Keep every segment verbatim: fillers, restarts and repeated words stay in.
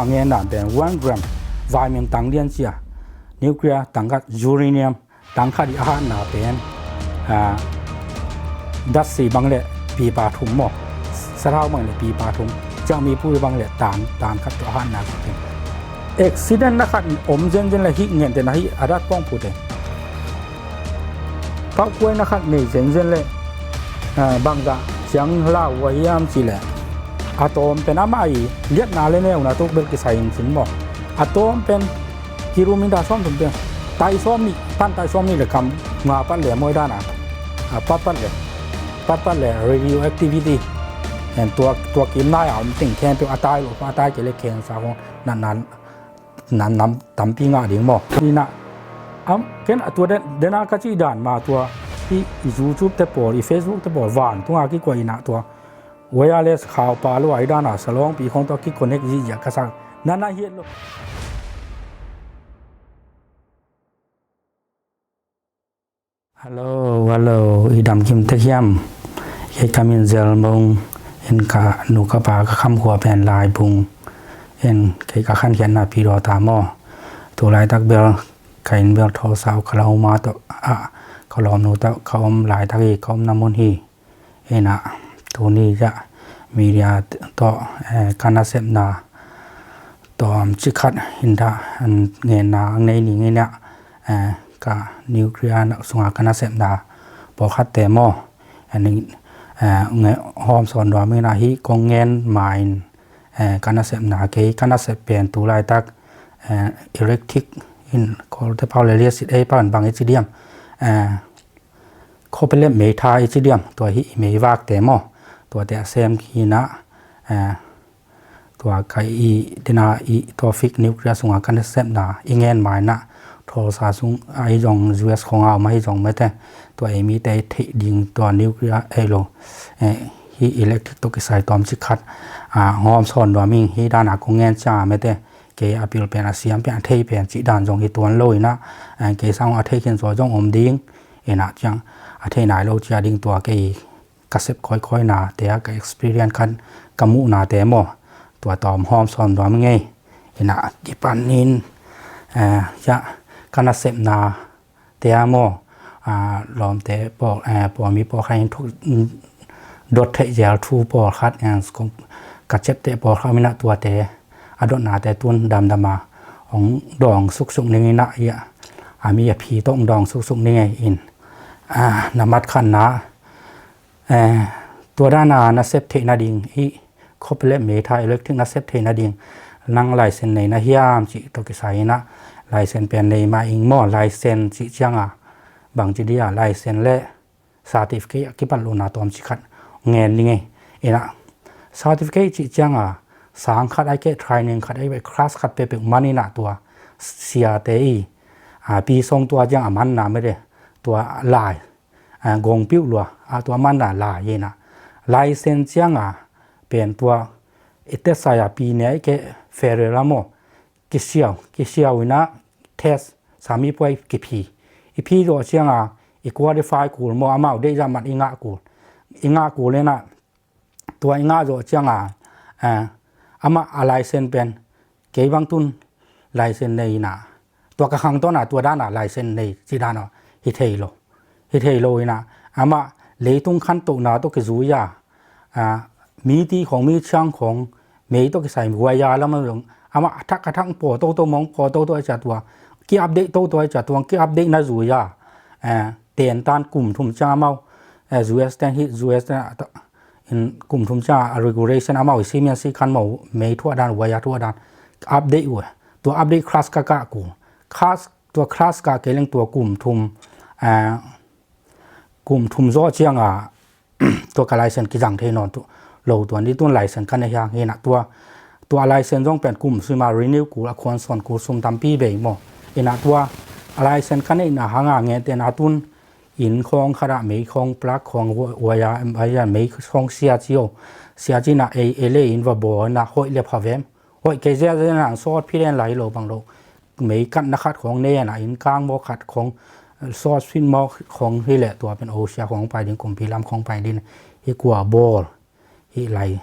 A ngen dan pen one gram vaimin tang lian cia, nuclear tang khat, uranium tang khat i a hatna pen, ah, datsi bang le pipa thum maw, sathau bang le pipa thum, ciangmi pui bang le tan, tan khat tawh a hatna khat pen. Accident na khat om zenzen le hih ngente na hih a dat pawng pute. Pauhkuaina khat nei zenzen le, ah, bangzah ciang lau uh a hiam cih le, a tawm pen amah i liatna le neuna tuk bel kisai in cin maw. A tawm pen kilometer sawmthum pen, tai sawmnih, tan tai sawmnih le kam nga pat le mawi dana, a, pat pat le, pat pat le radioactivity. En tua, tua kim nai a om teng khempeuh a tai lo, a tai kei le cancer khong nan nan nam, nam tampi ngah ding maw. Ina, am, ken a tua den, dena ka cih dan ma tua, i, i YouTube te pawl, i Facebook te pawl, vantunga kikuai ina tua wireless khau pa lo ai dana salawngpi khong tua ki connect zihziah ka sa. Nana hiat lo. Hello, hello, i dam kim tek hiam? Kei ka min Zel Mung, en ka nu ka pa ka kham khua pen Lai Bung, en kei ka khankhiatna Pi Daw ta maw. Tu laitak bel ka inn bel Thawlsau ka lo ma tawh, ah, ka lawmnu tawh ka om laitak hi, ka omna mun hi. Ina, tuni zah media tawh, eh, ka nasepna tawm cikhat hinda, an ngenna ang nei ning ina, eh, ka nuclear na sunga ka nasepna pawlkhat te maw. An, eh, nge, hawm sawn dua mina hi kong ngen main, eh, ka nasepna kei, ka nasep pen tu laitak, eh, electric in Kawlte pau le liasit ei pau in bang i ci diam. Eh, Khawpelep meitha i ci diam, tua hi i meivakte maw. Tuate a sem kina, eh, tua ka i dina i tua fik nuclear sunga ka nasepna i ngen maina. Thawlsau sung a hi zong U S khong a om a hi zong mete. Tua ei mite i theih ding tua nuclear ei lo. Eh, hi electric tawh kisai tawm cikhat. Ah, hawm sawn dua ming hi dana kong ngen cia mete. Kei a pil pen a siam pen a thei pen cih dan zong hi tuan lo ina. Eh, kei sang a thei khin zaw zong om ding. Ina ciang a thei nai lo cia ding tua kei ka sep khawikhawi nate a ka experience khan ka muh nate maw. Tua tawm hawm sawn duam ngei. Ina kipan in, eh, ya, ka nasepna te a maw. Ah, lawmte pawl, eh, pawlmi pawlkhat in thuk, mm, dot theih zel thu pawlkhat, eh, kong, ka cepte pawlkhat mina tuate a dotnate tun damdama hong dawng suksuk ning ina ya. A mi a phi tawh hong dawng suksuk ning ei in. Ah, na mat khanna, eh, tua dana na sep theih nading, i khawpelep meitha electric na sep theih nading, nang license nei na hiam cih tawh kisai ina, license pen nei mah ing maw, license cih cianga, bang ci dia, license le certificate a kipat lohna tawm cikhat ngen ning ei. Ina, certificate cih cianga, sang khat ai keh, training khat ai keh, class khat pepek man ina tua, siate i, a, pi song tua ciang a manna mede, tua lai, a, gong piuh lua, a, tua manna lai ina. License cianga pen tua i test a pi ne ai keh federal a maw, kisiau, kisiau ina test sami puai kiphi. I phi zawh cianga i qualify kul maw, amau deih zah mat i ngah kul. I ngah kul ina tua i ngah zawh cianga, eh, amah a license pen kei bang tun license nei ina. Tua ka khang tawna tua dana license nei ci dana hi thei lo. Hi thei lo ina. Amah leitung khantohna tawh kizui a, ah, miti khong, mi ciang khong, mei tawh kisai guai a lam a zong. Amah a thak a thak paw toto mong paw toto a cia tua. Ki update toto a cia tua, ki update na zui a. Eh, ten tan kum thum ciang amau, eh, U S ten hi, U S ten a, in kum thum ciang a regulation amau i simian si khan mau mei thuah dan, waya thuah dan update uh. Tua update class ka kah kul. Class, tua class kah kei leng tua kum thum, eh, kum thum zawh cianga tua ka license kizang thei nawn tu lo tua ni tun license ka nei hiang hina tua, tua license zong pen kum sima renew kul a khuan sawn kul sum tampi bei maw. Ina tua a license ka neihna hanga ngen tena tun inn khawng khatah mei khawng plug khawng waya, waya mei khawng sia ci o. Sia ci na ei, ei le in va bawl na hoih le pha vem. Hoih kei zia zia na sawt phi den lai lo bang lo. Mei katna khat khawng nei na inn kang maw khat khawng sawt phin maw khawng hi le tua pen o sia khawng pai ding kumpi lam khawng pai ding hi kua bawl. Hi lai,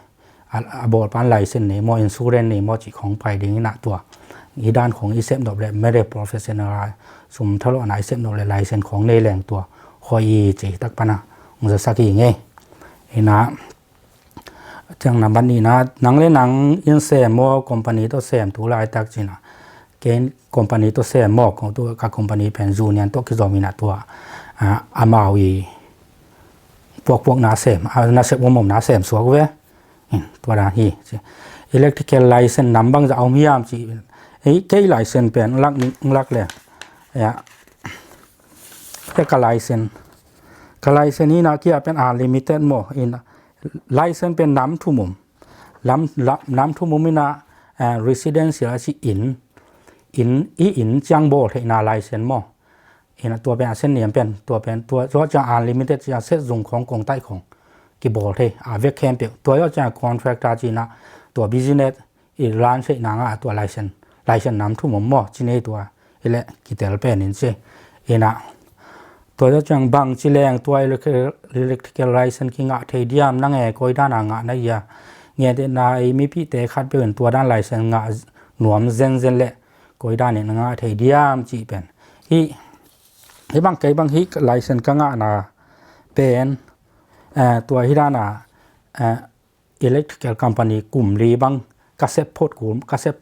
a, a bawlpa'n license nei maw, insurance nei maw cih khawng pai ding in ah tua. Hih dan khawng i sep nop leh, medical professional a sum thalawhna i sep nop leh license khawng nei leng tua hoih hi ci, hih tak pan ah hong zasak hi ing ei. In ah, ciang number nihna, nang le nang in sem maw, company tawh sem tu laitak ci-in ah. Ken company tawh sem maw, ko tu ka company pen union tawh kizom in ah tua, ah, amau i puakpuakna sem, ah, nasep omomna sem suak ve. In, tua dan hi ci. Electrical license nam bangzah om hiam ci. Ei, kei license pen lak ni, lak le. Ya. Kei ka license. Ka license in ah kia pen unlimited maw. In, license pen nam thum om. Lam, lam, nam thum om in ah, eh, residential a ci inn, inn, i inn ciang bawl theihna license maw. In ah tua pen a sen niam pen, tua pen, tua zawh ciang unlimited ciang set zung khawng, kongtaih khawng kibawl thei, a vek khempeuh. Tua zawh ciang contractor ci-in ah, tua business i run theihna ngah tua license, license nam thum om maw, ci ni tua, i leh kitel pen in ci. In ah, tua zawh ciang bangci leng tua electrical, electrical license kingah thei diam, nang e koi dan a ngah na hia. Ngetna ei mipihte khatpeuh in tua dan license ngah nuam zenzen leh koi dan in ngah thei diam cih pen. Hih, hih bang kei bang hih license ka ngahna pen, eh, tua hih dan a, eh, electrical company kum li bang ka sep phot kul, ka sep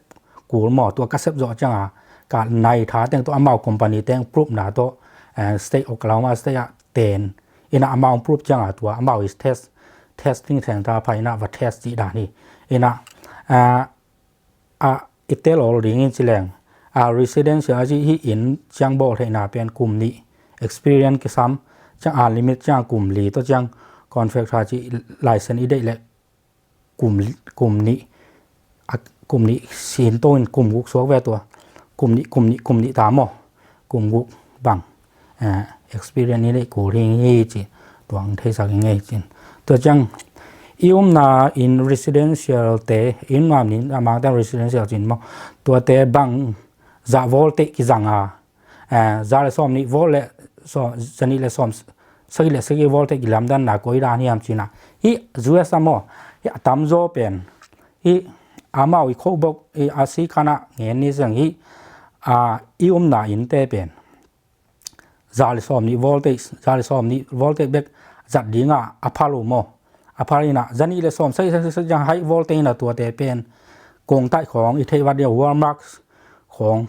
kul maw, tua ka sep zawh ciang a, ka nai tha teng tawh amau company teng proof na tawh, eh, state Oklahoma state ah ten. In ah amau proof ciang a tua, amau is test, testing center pha in ah va test cih dan hi. In ah, ah, a i tel awl ding in ci leng. A residential a ci hih inn ciang bawl theihna pen kum nih experience kisam, ciang unlimited ciang kum li tawh ciang contractor ci license i deih leh kum li, kum nih, a, kum nih sin to in kum guk suak ve tua. Kum nih, kum nih, kum nih ta maw. Kum guk bang, eh, experience i neih kul hi ing hi ci, tua hong theisak ing ei cin. Tua ciang i umna in residential te, i umna in a Mangte residential cin maw, tuate bangzah voltage kizang a, eh, za le sawm nih volt le, za nih le sawm sagih le sagih voltage kilamdanna koi dan hiam ci-in ah. Hih U S a maw, hih a tamzaw pen, hih amau i khobok, i a sikhan ah ngen ni zang hih, a, i umna innte pen za le sawm nih voltage, za le sawm nih voltage bek zat ding a, a phal uh maw. A phal in ah, za nih le sawm sagih, sagih, sagih ciang high voltage in ah tuate pen kongtaih khawng i theih vat ding a Walmart khawng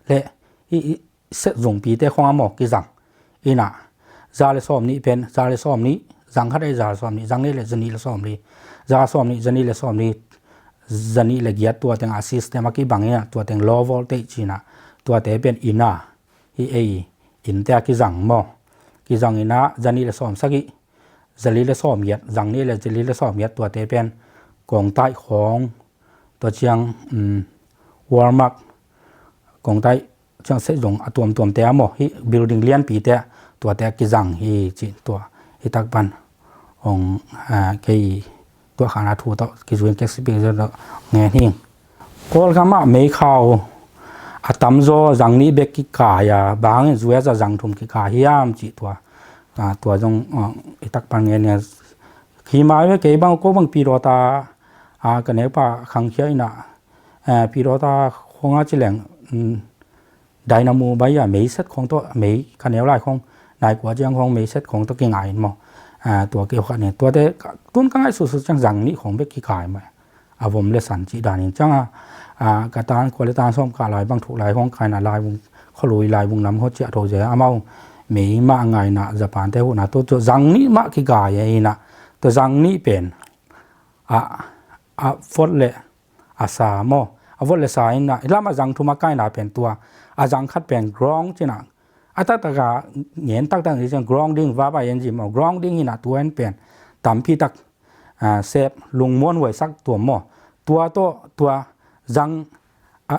le i, i set zungpite khawng a maw kizang. In ah, za le sawm nih pen, za le sawm nih, zang khat ei za le sawm nih, zang nih le za nih le sawm li. Za sawm nih, za nih le sawm li, za nih le giat tua teng a system a kibang in ah, tua teng low voltage ci-in ah, tuate pen in ah, hih ei innte a kizang maw. Kizang in ah, za nih le sawm sagih, za li le sawm giat, zang nih le za li le sawm giat tuate pen kongtaih khawng, tua ciang, um, Walmart kongtaih ciang set zung a tuamtuamte a maw, hih building lianpite tuate a kizang hi ci tua, hih tak pan hong, ah, kei tua khan a thu tawh kizui kek sipi tawh ngen hi ing. Kawlgam ah meikhau a tamzaw zang nih bek kikai a, bang hangin U S a zang thum kikai hiam cih tua, ah, tua zong, ah, hih tak pan ngen hi ing. Khi mai ve kei bang ko bang pilawta, ah, ka neupa khangkhia in ah, eh, pilawta khawng a ci leng, um, dynamo bai a meiset khawng tawh, mei ka neu lai khawng, nai kua ciang khawng meiset khawng tawh kingai in maw. Ah, tua kei khat ni. Tuate, tun ka ngaihsutsut ciang zang nih khawng bek kikai mah. A vom le san cih dan in ciang a, ah, ka tan kua le tan sawm kah lai bang thuk lai khawng kaina laibung, khualui laibung lam khaw ciah tho zel amau mei mah ngaina Japan te huhna tua, tua zang nih mah kikai a in ah. Tua zang nih pen a, a vot le a sa maw. A vot le sa in ah, i lam a zang thum a kaina pen tua, a zang khat pen ground ci-in ah, a taktak a ngen taktak ni ciang grounding, verb ing maw, grounding hi in ah tua in pen tampi tak, ah, sep lungmuan huaisak tua maw. Tua tawh, tua zang, a,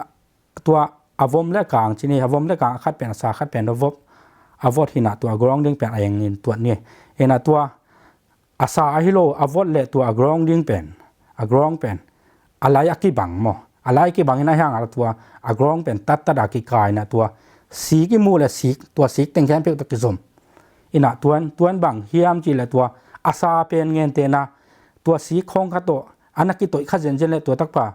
tua a vom le kang ci ni, a vom le kang a khat pen a sa, khat pen a vot, a vot hi in ah tua grounding pen a eng in tuat ni. In ah tua a sa ahi lo, a vot le tua a grounding pen, a ground pen a lai a kibang maw. A lai kibang in ah hiang a tua a ground pen tattat a kikai in ah tua sik i mu le sik, tua sik teng khempeuh tawh kizom. In ah tuan, tuan bang hiam cih le tua a sa pen ngente in ah tua sik khawng khat tawh a na kitoih kha zenzen le tua takpa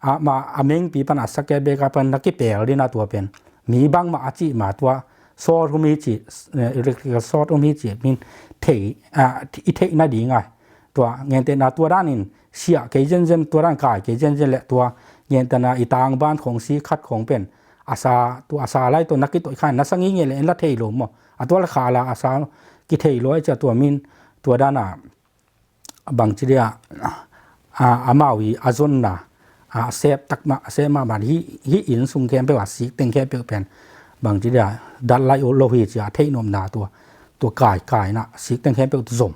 a, ma, a mengpi pan a circuit breaker pan na kipel ding a tua pen mi bangmah a cih ma tua short um hi cih, eh, electrical short um hi cih min thei, a, i theih nading a. Tua gentehna tua danin siah kei zenzen, tua dan kai kei zenzen le tua gentehna i tangban khong si khat khong pen a sa, tua a sa lai tua na kitoih khan na sa ngei ngei le en la thei lo maw. A tua la kha la a sa kithei lo ai cia tua min tua dana bangci dia, a, amau i a zonna a sep tak mah, a sep mahmah hi, hi inn sung khempeuh a sik teng khempeuh pen bangci dia dat lai lo hi cia a theih nopna tua, tua kai, kaina sik teng khempeuh zom.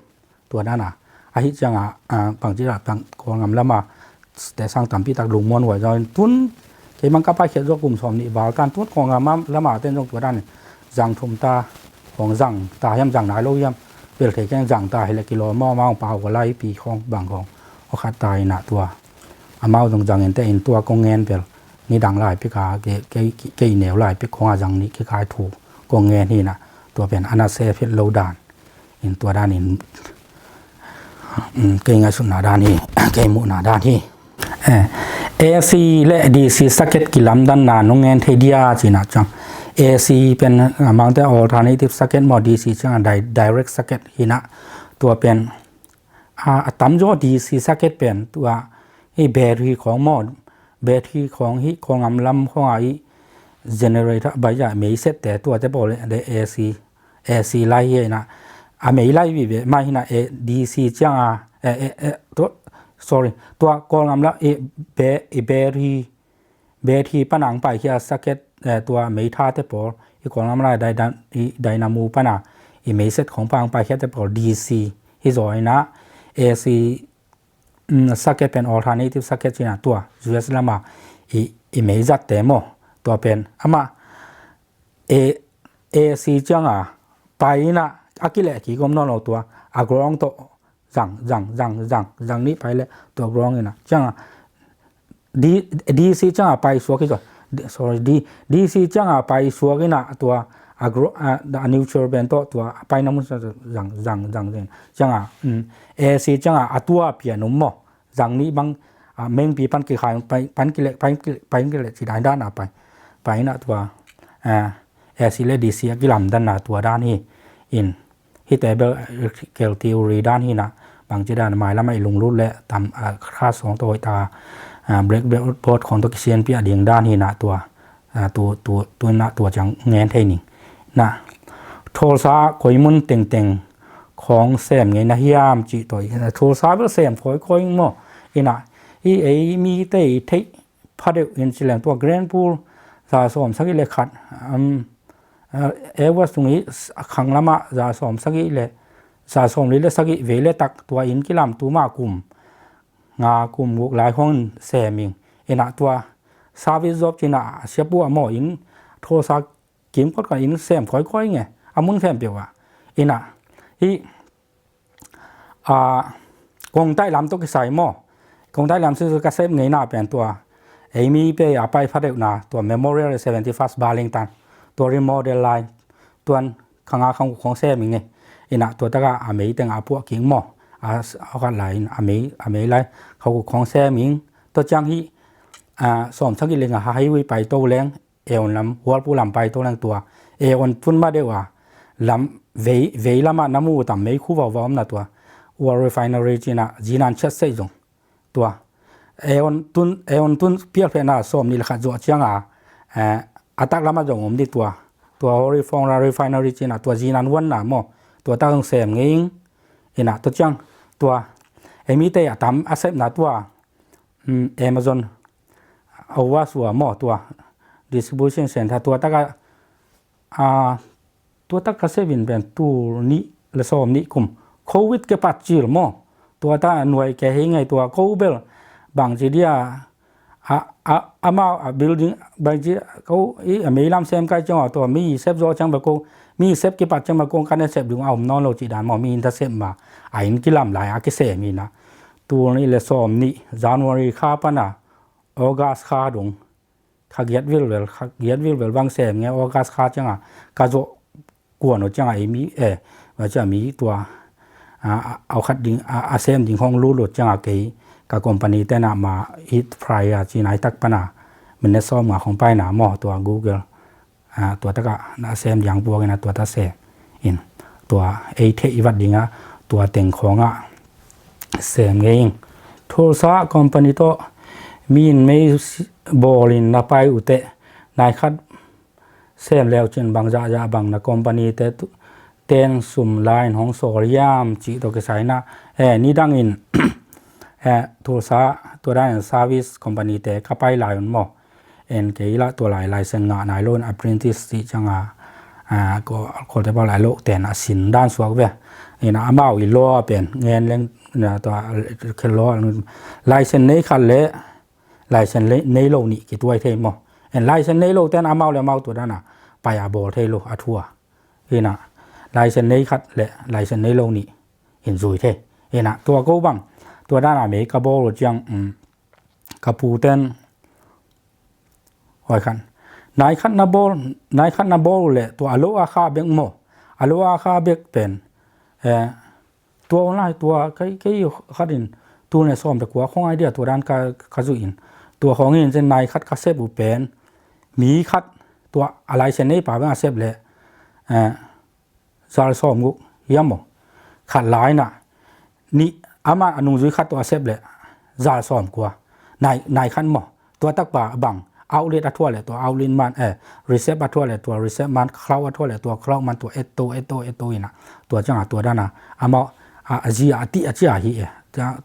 Tua dana ahi cianga, a, bangci dia tang Kawlgam lama te sang tampi tak lungmuan huai zaw in tun kei mang ka paikhiat zaw kum sawm nih val tan tun Kawlgam lama ten zong tua danin zang thum ta, khong zang ta hiam zang nai lo hiam bel thei keng zang ta hi le kilawm maw, amau pau ka lai pi khong bang khong aw khat ta ina tua amau zong zang in te in tua kong ngen bel nidang lai pik a kei, kei, kei neu lai pik khong a zang nih kikai thu kong ngen hi ina tua pen ana se phit lo dan in tua danin, um, kei ngaihsutna dan hi, kei muhna dan hi. Eh, A C le D C circuit kilamdanna nong ngen thei dia cina ciang. A C pen amangte alternative circuit maw, D C ciang a di-, direct circuit hina tua pen, a, a tamzaw D C circuit pen tua hi battery khong maw, battery khong hi khong am lam khong a hi generator bai ja mei set te tua te pawl le A C A C lai hi ina a mei lai vive mai hina, eh, D C cianga, eh, eh, eh, tua, sorry, tua Kawlgam la, eh, be, eh, battery, battery pana ang paikhia circuit, eh, tua mei tha te pawl i Kawlgam la dy-, dy-, i dynamo pana i mei set khong pa ang paikhia te pawl D C hi zaw ina A C, mm, circuit pen alternative circuit cina tua U S lama i, i mei zat te maw tua pen ama A, A C cianga pai ina a kileh kik om nawn lo tua a ground tawh zang, zang, zang, zang, zang nih pai le tua ground ina cianga D, D C cianga pai suak hi zaw. D, sorry, D, D C cianga pai suak ina tua a gro-, a, a neutral pen tawh tua a paina mun sa zang, zang, zang, zang. Cianga, um, A C cianga a tua pian um maw. Zang nih bang, a, mengpi pan kikhai, pai, pan kileh, pan kileh, pan kileh ci dan dan a pai. Pai ina tua, a, A C le D C a kilamdanna tua dan hi in. Hihte bel electrical theory dan hina bangci dan mailam a i lunglut le tam, a, kha sawng tawh hoih ta, a, blackboard khawng tawh kisianpi a ding dan hina tua, a, tu, tu, tu na tua ciang ngen thei ning. Na, Tulsa koi mun tengteng khawng sem ngei na hiam cih tawh i, Tulsa bel sem kawikawi maw. Ina, i ei mite i theih phadeuh in ci leng tua Grand Pool za sawm sagih le khat, um, eh, August tung i s-, khang lama za sawm sagih le za sawm li le sagih vei le tak tua in kilam tuma kum nga kum guk lai hong sem ing. Ina tua service job cina a siapu a maw in Tulsa kim kot ka in sem kawikawi nge a mun khempeuh a. Ina i a, kong taih lam tawh kisai maw. Kong taih lam sisi ka sem ngeina pen tua ei mi pe a pai phadeuhna tua Memorial seventy first Burlington tua remodel lai tuan khanga khang khong sem ing e. Ina tua taka a mei teng a puah king maw. A, a khat lai in a mei, a mei lai khau khong sem ing. Tua ciang hi, a, sawm sagih le nga highway pai to leng Eon lam, Whirlpool lam pai to leng tua Eon tun ma deuh a lam vei, vei lama na mu tam mei khu vau vau omna tua oil refinery cina zinan chet sei zong tua Eon tun, Eon tun pial phena sawm ni le khat zuah cianga, eh, a tak lama zong om di tua, tua Hori Fong la refinery cina tua zinan wan na maw tua tak zong sem ngei ing. Ina tua ciang tua ei mite a tam a sepna tua, um, Amazon a ua sua maw tua distribution center tua taka, a, tua tak ka sevin pen tul nih le sawm nih kum Covid ke pat cil maw tua ta nuai ke hi ngai tua ko bel bang ci dia a, a, amau a building bang ci ko i a mei lam sem kai ciang tua mi sep zo ciang ba ko mi sep ke pat ciang ba ko kan sep dung a om nawn lo ci dan maw mi in ta sep ma a in kilam lai a kisem ina. Tul nih le sawm nih January kha pana August kha dong kha giat vilvel, kha giat vilvel bang sem nge August kha cianga ka zo kuan o cianga ei mi, eh, ba cia mi tua, a, a, au khat ding, a, a sem ding hong lu lut cianga kei, ka company te na ma it fry a ci nai tak pana minute sawm nga khong pai na maw, tua Google, ah, tua taka na sem diang puak ina tua ta sem in, tua ei thei i vat dinga tua teng khonga sem ngei ing. Thulsa company to min mei bawlin na pai ute nai khat sem leu cin bang zahzah bang na company te ten sum lain hong sawl hiam cih tawh kisai na, eh, nidangin, eh, Thulsa tua danin service company te ka pai lai un maw. En kei la tua lai license ngah nai lo in apprentice cih cianga, ah, ko, kolte pau lai lo ten a sin dan suak ve. Ina amau i law a pen ngen leng na tua khe law license nei khat le license nei lo nih kituai thei maw. En license nei lo ten amau le amau tua dana pai a bawl thei lo a thua. Ina license nei khat le license nei lo nih in zui thei. Ina tua ko bang tua dana mei ka bawl uh ciang, um, ka pu ten hoi khan nai khat na bawl, nai khat na bawl le tua a lo a kha bek maw. A lo a kha bek pen, eh, tua online tua kei, kei khatin tul ne sawm pekua khong idea tua dan ka, ka zuih in. Tua khong in cin nai khat ka sep uh pen mi khat tua a license nei pa beng a sep le, eh, zal sawm guk hiam maw. Khat lai na ni ama a nungzui khat tua a sep le zal sawm kua. Nai, nai khat maw. Tua takpa bang outlet a thuah le tua outlet man, eh, receipt a thuah le tua receipt man, cloud a thuah le tua cloud man tua etto, etto, etto ina. Tua cianga tua dana amau a, a zi a ti a cia hi e.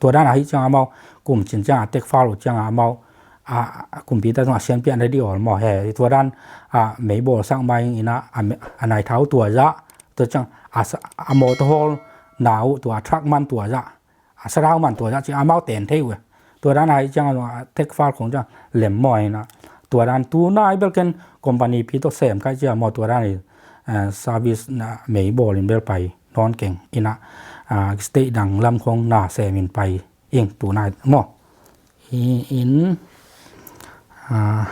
Tua dana hi cianga amau kum cin cianga tek fal uh cianga amau a, a kumpi ta zong a sian pian ready all maw he. Tua dan a mei bawl sak mai ina a, a nai thau tua za. Tua ciang a, a motor haul na uh tua truck man tua za. A sarau man tua zah ci amau ten thei uh e. Tua dan a hi ciang a tek fal khong ciang lem maw ina. Tua dan tu nai bel ken company pi tawh sem kai cia maw tua dan i, eh, service na mei bawlin bel pai nawn keng ina, ah, state dang lam khong na semin pai ing tu nai maw. Hi in, ah,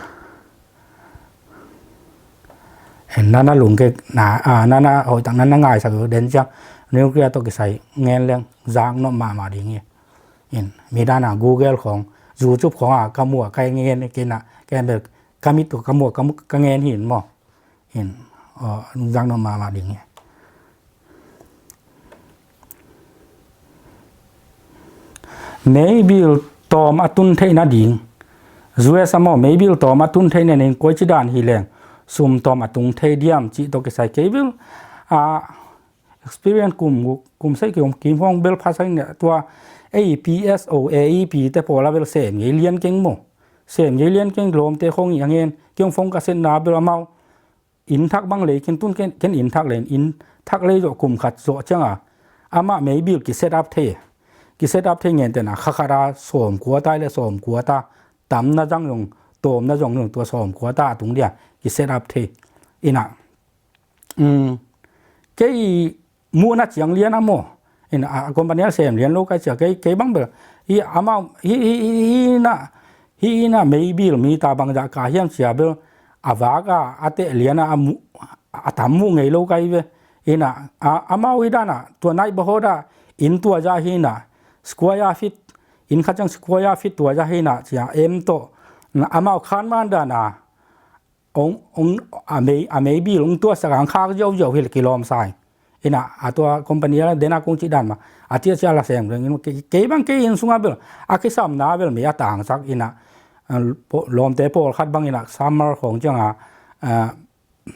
en nana lungkek na, ah, nana hoihtak nana ngaisak den ciang nuclear tawh kisai ngen leng zak nop mahmah ding hi. In midana Google khong, YouTube khong a ka muh a ka ngen kina ka en bel ka mit uh ka muh a ka ngen hi in maw. In, aw, zak nop mahmah ding hi. Meibil tawm a tun theihna ding. U S a maw, meibil tawm a tun theihna ding koi ci dan hi leng sum tawm a tung thei diam cih tawh kisai kei bil, ah, experience kum, kum sei kiom kim hong bel phasain tua A P S O, A E P te pawla bel sem ngei lian keng maw. Sem ngei lian keng lawmte khong i a ngen kiong phong ka setna bel amau inn thak bang lei kin tun ken, ken inn thak lei, inn thak lei zawh kum khat zawh cianga amah meibil ki set up thei. Ki set up thei ngen tena kha khata sawm kuata le sawm kuata tamna zang zong tawmna zong zong tua sawm kuata a tung dia ki set up thei. Ina, um, kei muhna ciang lian a maw. Ina a company a sem lian lo kai cia kei, kei bang bel hi amau hi, hi, hi, hi na hi ina meibil mi ta bangzah ka hiam cia bel a vak a a teh lian a a tam muh ngei lo kai ve. Ina a, amau hi dana tua naih bahoda inn tua zah hi na square feet inn khat ciang square feet tua zah hi na cia em tawh amau khan man dana ong, ong, a mei, a meibil ong tua sak ang khak ziau ziau hi le kilawm sai. Ina a tua company a dena kong ci dan ma a cia cia la sem reng in kei, kei bang kei inn sunga bel a kisamna bel mei a tangsak ina, a, lawmte pawl khat bang ina summer khong cianga, a,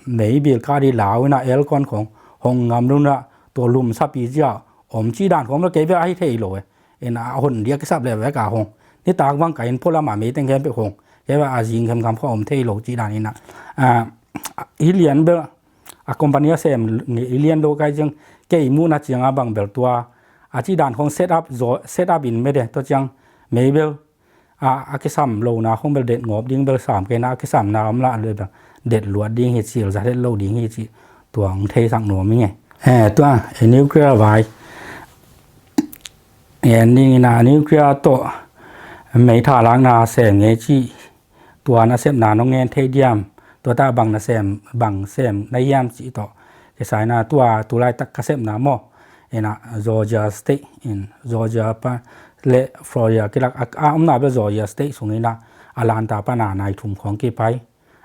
meibil ka di lau ina aircon khong hong ngam luna tua lum sapi cia om ci dan khong bel kei bel a hi thei lo e. Ina a hon dia kisap le vek a hong nitak bang ka inn pualam a mei teng khempeuh hong kei bel a zing khemkham kha om thei lo ci dan ina, a, hi lian bel a company a sem ngei lian lo kai ciang kei muhna cianga bang bel tua a ci dan khong set up zo, set up in mede tua ciang mei bel a, a kisam lona khong bel det ngawp ding bel sam kei na a kisamna om lah le bel det luat ding hi cil za het lo ding hi ci tua hong theisak nuam i nge. Eh, tua e nuclear vai en ding ina nuclear tawh mei tha lakna sem ngei ci tua na sepna nong ngen thei diam tua ta bang na sem bang sem na hiam ci tawh kisaina tua tulai tak ka sepna maw. Ina Georgia State in Georgia pa le Florida kilak a, a omna bel Georgia State sungin ah Atlanta pana nai thum khawng kipai.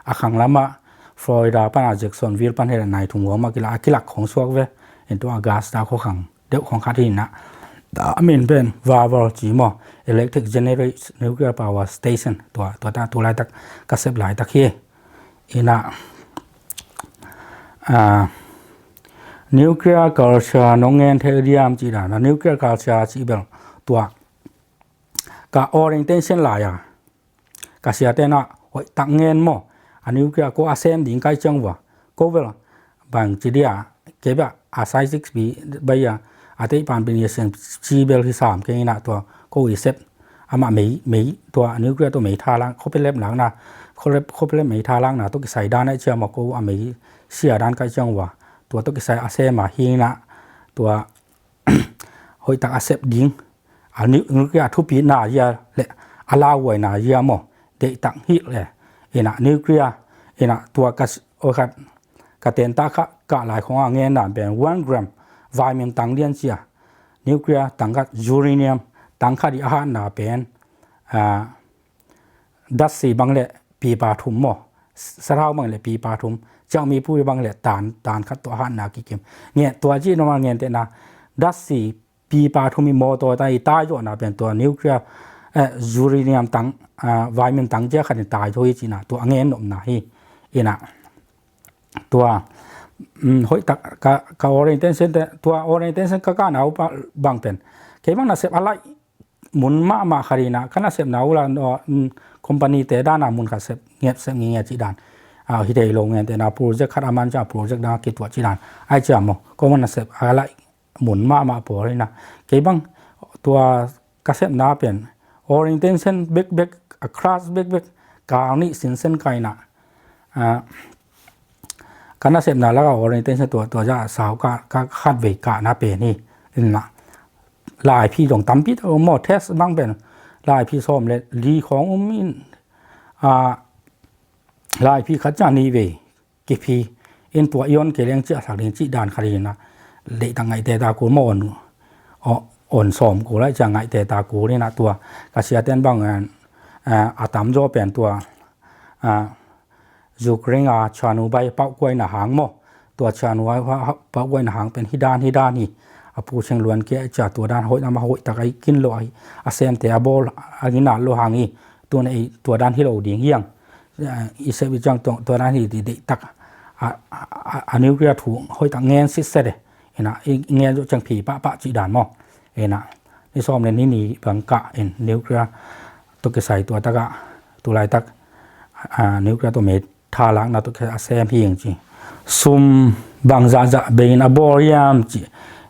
A khanglamah Florida pana Jacksonville pan hileh nai thum khawng mah kilak, a kilak khawng suak ve. In tua Augusta khua khang deuh khawng khat hi inah. A min pen Vavor ci maw, Electric Generates Nuclear Power Station, tua, tua ta tu laitak ka sep laitak hi. Inah, ah, nuclear culture nong ngen thei diam ci dan, nuclear culture ci bel tua ka orientation lai-a ka siate na hoih tak ngen maw. A nuclear ko a sem ding kai ciang vua, ko bel bang ci dia, kei bia a sai six pi bai a, a tei pan bin i sem ci bel hi sam kei inah tua ko i sep. Amah mei, mei tua nuclear tua mei tha lang, khopelep lakna, khopelep, khopelep mei tha lakna tua kisai dan ai ciang maw, ko a mei sia dan kai ciang vua, tua tua kisai a sem a hi inah tua hoih tak a sep ding. A nu-, nuclear a thupitna zia le a lauhuaina zia maw, deihtak hilh le. Inah nuclear, inah tua ka s-, oi khat, ka tenta kha, ka lai khawng a ngenna pen one gram vaimin tang lian cia. Nuclear tang khat, uranium tang khat i a hatna pen, ah, datsi bang le pipa thum maw, sathau bang le pipa thum, ciangmi pui bang le tan, tan khat tua a hatna kikim. Ngen tua ci noma ngentehna, datsi pipa thum i mawtaw ta i taizawhna pen tua nuclear, eh, uranium tang, ah, vaimin tang cia khat in taizawh hi cina tua a ngen nopna hi. Inah tua, um, hoih tak ka, ka orientation te, tua orientation ka kahna uh bang pen kei bang nasep a laih mun mahmah khat inah ka nasepna uh la, um, company te dana mun khat sep, ngep sep ngingia ci dan. Ah, hi thei lo ngentehna project khat a man cia project dang a kituah ci dan. Ai cia maw, ko bang nasep a laih mun mahmah pawl inah. Kei bang tua ka sepna pen orientation bekbek, a class bekbek, kal nih sinsen ka inah. Ah, ka nasepna laka orientation tua, tua zah sau ka, ka khatvei kahna pen hi. Inah laiphi dong tampi ta maw, test bang pen laiphi sawm le li khawng um in, ah, laiphi khat cia nih vei kiphi in tua i on kei leng ciahsak ding cih dan khat hi inah. Deihtak ngaihte ta kul maw, on, o-, on sawm kul lai cia ngaihte ta kul inah tua ka siaten bang, eh, a tamzaw pen tua, ah, Ukraine a Chernobyl pauhkuaina hang maw. Tua Chernobyl pauhkuaina hang pen hi dan, hi dan hi. A pu Cheng Luan kia cia tua dan hoih nama hoih tak a i kin lo a hi. A semte a bawl a ginat lo hang hi. Tuna ei tua dan hi lo ding hiang. Eh, i sep i ciang tua, tua dan hi ti deihtak. A, a, a, a nuclear thu hoih tak ngen sitset e. Inah, i ngen zo ciang phi pahpah cih dan maw. Inah, ni sawm le ni ni bang kah in nuclear tua kisai tua takah, tu laitak, ah, nuclear tua mei thalakna tua kisai a sem hi ing ci. Sum bang zahzah bei in a bawl hiam ci.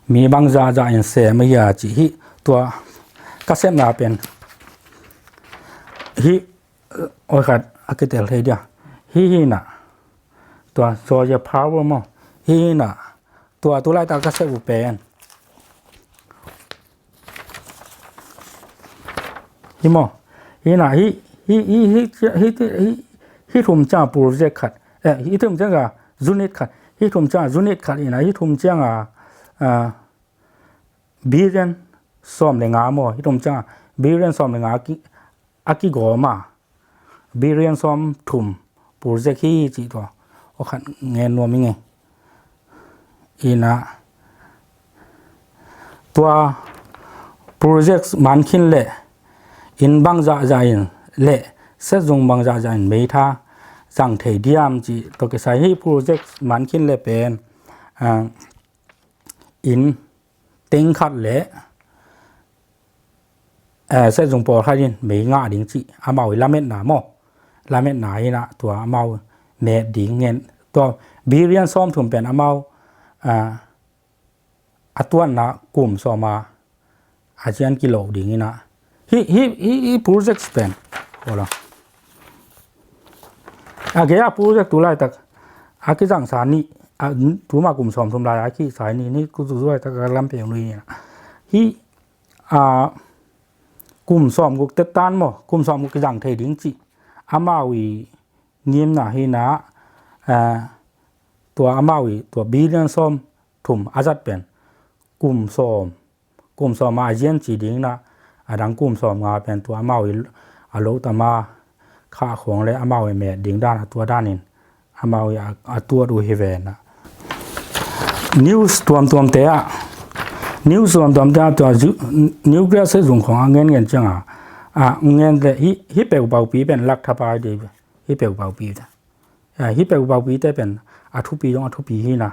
Mi bang zahzah in sem a hia ci hi. Tua ka sepna pen hi, oi khat a kitel thei dia. Hi hi inah. Tua solar power maw. Hi hi inah. Tua tu laitak ka sep uh pen. Hi maw. Hi inah hi, hi, hi thum ciang project khat. Eh, hi thum ciang a unit khat. Hi thum ciang unit khat inah hi thum ciang a, ah, billion sawm le nga maw, hi thum ciang a billion sawm le nga a ki, a kigawm a, billion sawm thum project hi cih tua. Aw khat ngen nuam i ngei. Inah tua project man khin le inn bang zahzah in le setzung bang zahzah in meitha zang thei diam cih tua kisai hi project man khin le pen, ah, inn teng khat le, eh, setzung pawlkhat in mei ngah ding cih amau i lametna maw. Lametna inah tua amau met ding ngen. Tua billion sawm thum pen amau, ah, a tuanna kum sawm a a cian kilo ding inah. Hi, hi, hi, hi project pen. Hola. A gei a project tu laitak a kizangsa nih, a, tuma kum sawm thum lai a kisa nih, nih ku tu laitak a lam peng lui inah. Hi, a, kum sawm guk tet tan maw, kum sawm guk kizang thei ding cih. Amau i ngimna hi inah, a, tua amau i, tua billion sawm thum a zat pen. Kum sawm kum sawm a a zian ci ding inah, a dang kum sawm nga pen tua amau i a lo tama khah khawng le amau i met ding dan a tua danin amau i a, a tuat uh hi ve na. News tuamtuamte ah, news tuamtuamte ah tua zu-, nuclear sep zung khawng a ngen ngen cianga, a ngen le hi, hi peuh paupi pen lak thapai dih, hi peuh paupi te. A, hi peuh paupi te pen a thupi zong a thupi hi na.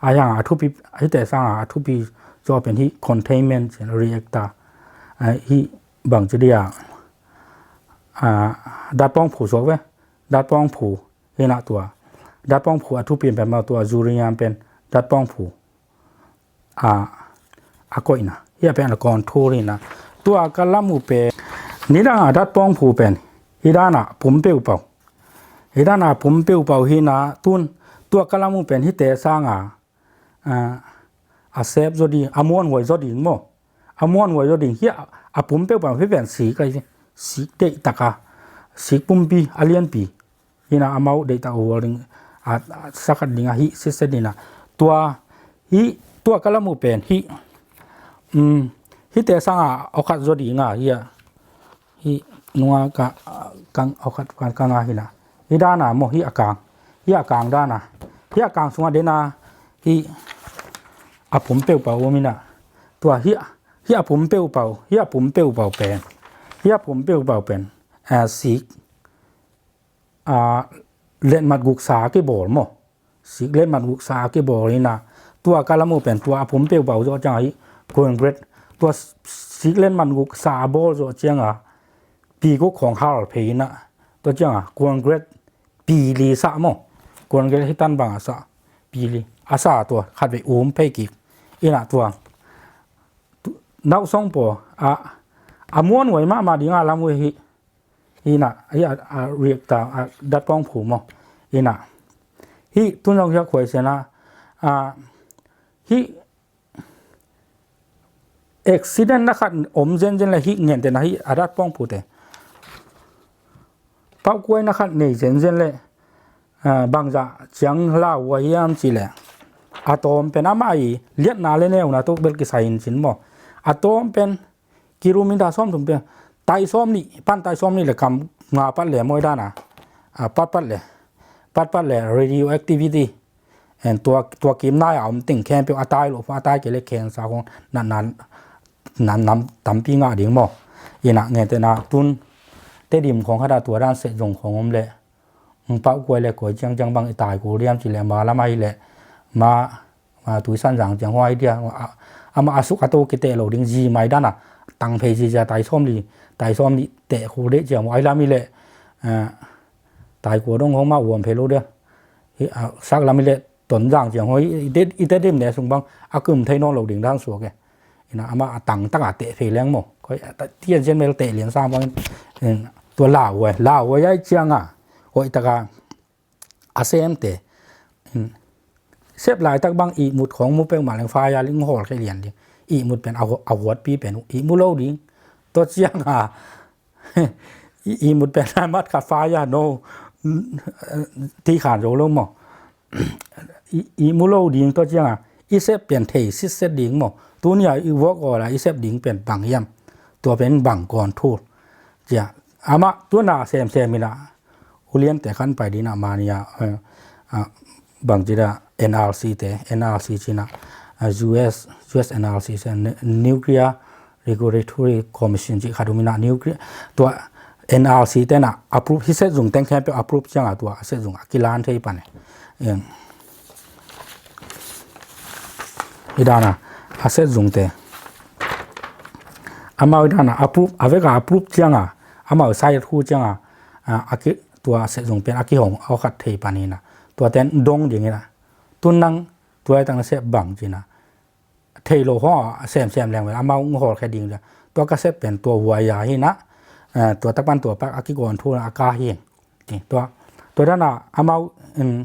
A hiang a thupi, hite sanga a thupi zaw pen hi containment reactor. A, hi bang ci dia, a, datpawng phu suak ve. Datpawng phu hi na tua. Datpawng phu a thupi pen ma tua uranium pen datpawng phu a, a koihna. Hi a pen a control hi na. Tua ka lam uh pen nidang a datpawng phu pen hi dan a pum peuh pau. Hi dan a pum peuh pau hi na tun tua ka lam uh pen hite sanga, a, a sep zaw ding, a muanhuai zaw ding maw. A muanhuai zaw ding hi a, a pum peuh pau hi pen sik a, sik deih taka, sik pumpi, a lianpi. Hi na amau deih tak a hual ding, a, a sakhat ding a hi sitset hi na. Tua, hi, tua ka lam uh pen hi, um, hite sanga awkhat zaw ding a hi a. Hi nunga ka, ka awkhat ka, ka nga hi na. Hi dan a maw hi a kang. Hi a kang dan a. Hi a kang sunga den a hi a pum peuh pau om hi na. Tua hi a, hi a pum peuh pau, hi a pum peuh pau pen. Hi a pum peuh pau pen. A, sik a, letmat guksa a kibawl maw. Sik letmat guksa a kibawl hi na. Tua ka lam uh pen tua a pum peuh pau zaw cianga hi concrete. Tua sik letmat guksa a bawl zaw cianga pi guk khawng hal phei hi na. Tua cianga concrete pi li sa maw. Concrete hi tan bang a sa pi li. A sa tua khat vei um phei kik. Hi na tua. Tu, nau song paw a, a muanhuai mahmah ding a lam uh hi. Hi na, hi a, a reactor, a datpawng phu maw. Hi na. Hi tun zong hi a khuai sena, a, hi accident na khat om zenzen le hi ngente na hi a datpawng phu te. Paukuai na khat nei zenzen le, a, bangzah ciang lau uh a hiam ci le. A tawm pen amah i liatna le neuna tuk bel kisai in cin maw. A tawm pen kilometer sawm thum pen, tai sawm nih, pan tai sawm nih le kam nga pat le mawi dana, a, pat pat le, pat pat le radioactivity. En tua, tua kim nai a om ting khempeuh a tai lo, a tai kei le cancer khong na, na, na, nam tampi ngah ding maw. Ina ngente na tun Tedim khong hata tua dan sep zong khong om le. Hong pau kuai le kuai ciang ciang bang i tai kul diam ci le ma lam ahi le ma, ma tui san zang ciang huai dia. A, ama a suk a to kiteh lo ding zi mai dana tang phei zi zia tai sawm li, tai sawm li teh kul deh ciang huai lam i le, a, tai kua dong hong ma uam phei lo dia. Hi, a, sak lam i le ton zang ciang huai i te, i Tedim ne sung bang a kum thei nawn lo ding dang suak e. Ina ama a tang taka teh phei leng maw. Koi, a, ta, tian sian mel teh lian sang bang, in, tua lau huai, lau huai ai cianga. Hoih taka a sem te. In, sep lai tak bang ihmut khong mu peuh ma leng faya ling hol khe lian ding. Ihmut pen a hu-, a huat pi pen ihmu lo ding. Tua cianga. I, ihmut pen a mat khat faya no. Ti khan zo lo maw. I, ihmu lo ding tua cianga, i sep pen thei sitset ding maw. Tunia i vuak awla i sep ding pen bang hiam. Tua pen bang kawn thul. Cia, ama tuna sem sem ina. Ulian te khan pai dina mania, eh, a, bang cida N R C te, N R C cina, a, U S, U S N R C cina, Nuclear Regulatory Commission ci khat um ina nuclear, tua N R C tena approve, hi sep zung teng khempeuh approve cianga tua sep zung a kilan thei pan e. Em. Hi dana, a sep zung te. Amau hi dana approve, a veka approve cianga, amau sai thu cianga, a, a ki, tua sep zung pen a kihong, a khat thei pan ina. Tua ten dong ding ina. Tun nang, tua tang sep bang cina. Thei lo hong a sem sem leng ve, amau hong hol khe ding le. Tua ka sep pen tua huai a hi na, eh, tua tak pan tua pak a kikawn thu na a ka hi. Ti, tua, tua dana amau, um,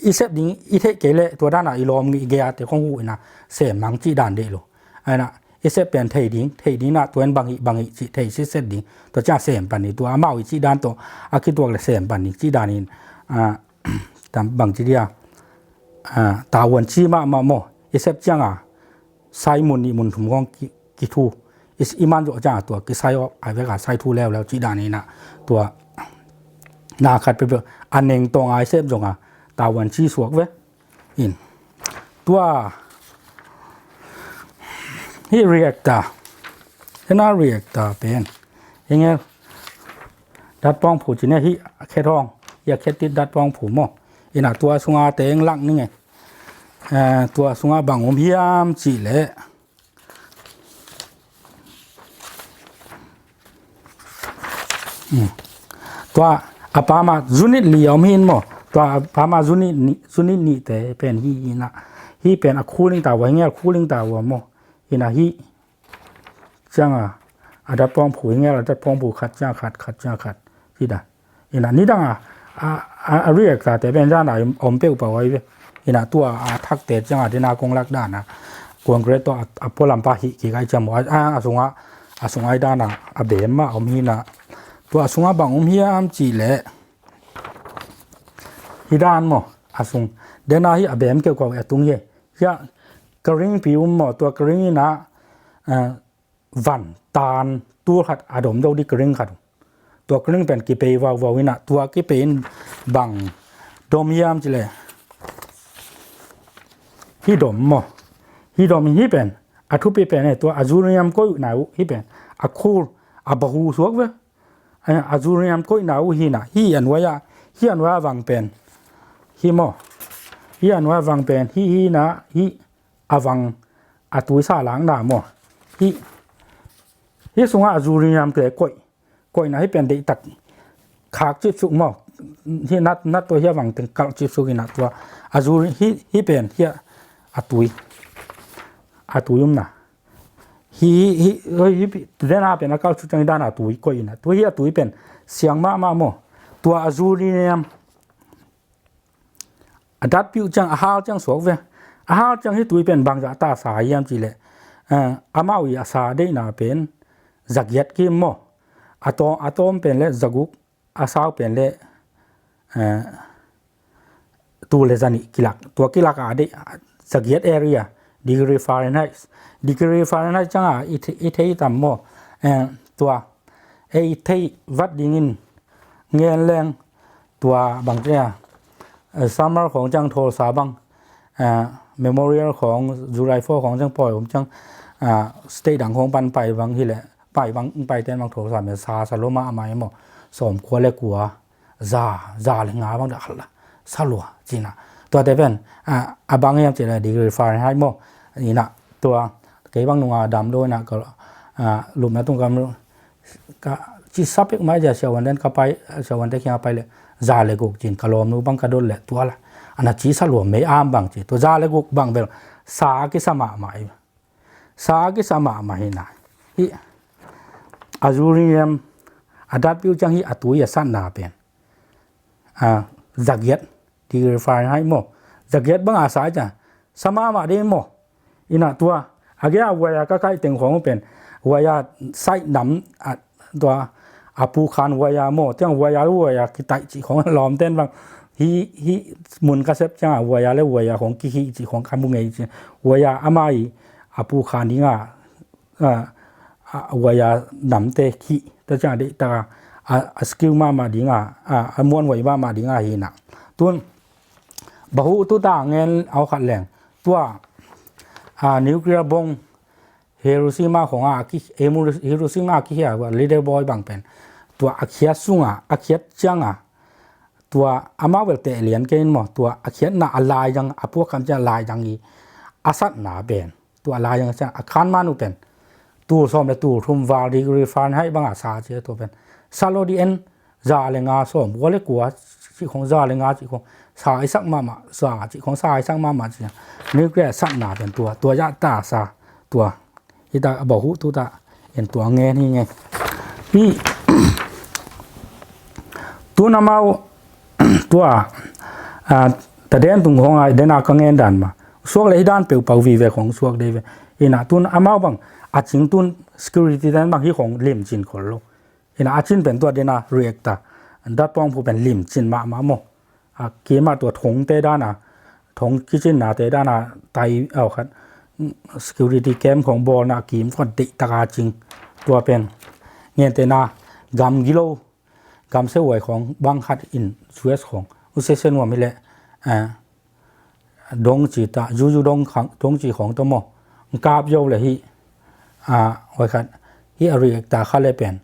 i sep ding, i theih kei le, tua dana i lawm ngih gei a te khong hu ina, sem mang cih dan deh lo. Aina, i sep pen thei ding, thei ding na, tua in bang hi, bang hi, cih thei sitset ding. Tua cia sem pan ni, tua amau i cih dan to, a kituak le sem pan ni, cih dan in, a, tam bang ci dia, a, tavuan ci mahmah maw, i sep cianga, sai mun nih mun thum khong ki, kithu, i man zawh ciang a tua kisai aw, a vek a sai thu leuleu cih dan in ah tua na khat peuhpeuh a neng tawng a i sep zong a tavuan ci suak ve. In tua hih reactor, hih na reactor pen hih ngel datpawng phu ci ne, hih a khet hawng, hih a khet tit datpawng phu maw. In ah tua sunga teng lak ning e. Eh, tua sunga bang om hiam cih leh tua a pama unit li a om hi in maw. Tua a pama unit nih, unit nihte pen hih in ah, hih pen a cooling tower, hih ngel cooling tower maw. In ah hih ciang a, a datpawng phu, hih ngel a datpawng phu khat ciang khat, khat ciang khat, hih dan. In ah nidang a, a, a, a reactor te pen zan a om peuhpeuh ahi ve. In ah tua a thakte ciang a dena kong lak dan a concrete tawh a, a pualam pa hih kik ai ciang maw. A, a, a sunga, a sunga i dan a, a beem mah om hi in ah. Tua a sunga bang om hiam cih leh hih dan maw. A sung dena hih a beem keuhkeuh a tung hi. Hih a ka ring pi um maw, tua ka ring in ah, eh, van tan tul khat a dom zo di ka ring khat. Tua ka ring pen kipei vauvau in ah tua kipei in bang dom hiam cih leh hih dom maw. Hih dom in hih pen a thupi pen e, tua a uranium koihna uh hih pen a khul a bahu suak ve. A, a uranium koihna uh hi in ah hih a nuai a, hih a nuai a vang pen hih maw. Hih a nuai a vang pen hih hi in ah hih a vang a tui sa lakna maw. Hih, hih sungah a uranium te koih, koihna hih pen deihtak khak cipsuk maw. Hih nat, nat tua hih a vang teng kalh cipsuk in ah tua a uri, hih, hih pen hih a tui, a tui umna. Hih, hih, hih, hih dena pen a kalh cipsuk ciang hih dan a tui koih in ah tua hih a tui pen siang mahmah maw. Tua a uranium a datpih uh ciang a hal ciang suak ve. A hal ciang hih tui pen bangzah ta sa hiam cih leh, eh, amau i a sa deihna pen zagiat kim maw. A tawm, a tawm pen le zaguk, a sau pen le, eh, tul le zanih kilak. Tua kilak a deih zagiat area, degree Fahrenheit. Degree Fahrenheit ciang a i the-, i thei tam maw. Eh, tua, eh, i thei vat dingin ngen leng tua bang cia, eh, summer khawng ciang Tulsa bang, eh, Memorial khawng, July four khawng ciang pawi om ciang, eh, state dang khawng pan pai bang hi leh, pai bang, pai ten bang Tulsa me sa, sa lua mahmah hi maw. Sawm kua le kua, za, za le nga bang dah khat la, sa lua, ci in ah. Tuate pen, eh, a bang hiam cih leh degree Fahrenheit maw. In ah, tua, kei bang nunga dam lo in ah, ka, eh, lupna tung kam lo, ka ci sa pek mai dia siavuante ka pai, siavuante kiang pai leh za le guk ci in ka lawmnu bang ka dot leh tua la. A na ci sa lua mei am bang ci. Tua za le guk bang bel sa a kisa mahmah hi. Sa a kisa mahmah hi in ah. Hih a uranium a datpih uh ciang hih a tui a satna pen, ah, zagiat degree Fahrenheit maw. Zagiat bang a sa ciang sa mahmah ding maw. In ah tua a gei a wire ka kaih teng khawng uh pen wire side nam, ah, tua a pukhan wire maw, tiang wire le wire kitaih cih khawng lawmten bang. Hih, hih mun ka sep ciang a wire le wire khawng kihih cih khawng ka mu ngei ci. Wire amah i a pukhan ding a, a, a wire namte khih ta ciang a deihtak a, a, a secure mahmah ding a, a, a muanhuai mahmah ding a hi in ah. Tun bahu tu ta ngen au khat leng. Tua, a, nuclear bomb Hiroshima khawng a ki, Hiroshima a kihia, little boy bang pen. Tua a khiat sung a, a khiat ciang a, tua amau bel teh lian kei in maw, tua a khiatna a laizang, a puak kham ciang a laizang i a satna pen. Tua a laizang ciang a khan man uh pen tul sawm le tul thum val degree Fahrenheit bang a sa ci a tua pen. Sa lua di en, za le nga sawm kua le kua cih khawng, za le nga cih khawng sa i sak mahmah, sa cih khawng sa i sak mahmah ci a. Nuclear satna pen tua, tua zah ta sa, tua. Hih ta a bahu tu ta in tua ngen hi ngen. Hih tun amau tua, ah, ta den tung khawng a, den a ka ngen dan mah. Suak le hih dan peuhpeuh vive khawng suak dei ve. In ah tun amau bang a cing tun security dan bang hih khawng limcin khol lo. In ah a cin pen tua den a reactor, datpawng phu pen limcin mahmah maw. A kim a tua thongte dan a, thong kicinnate dan a tai au khat. security camp khawng bawlna a kim khawng deih taka cing. Tua pen ngentena gam gilo, gam seuhuai khawng bang khat in U S khawng u sese nuam hi leh, eh, dong ci ta, zuzu dong khang, dong ci khawng tawh maw, kap zo le hi, ah, huai khat hi a reactor kha le pen,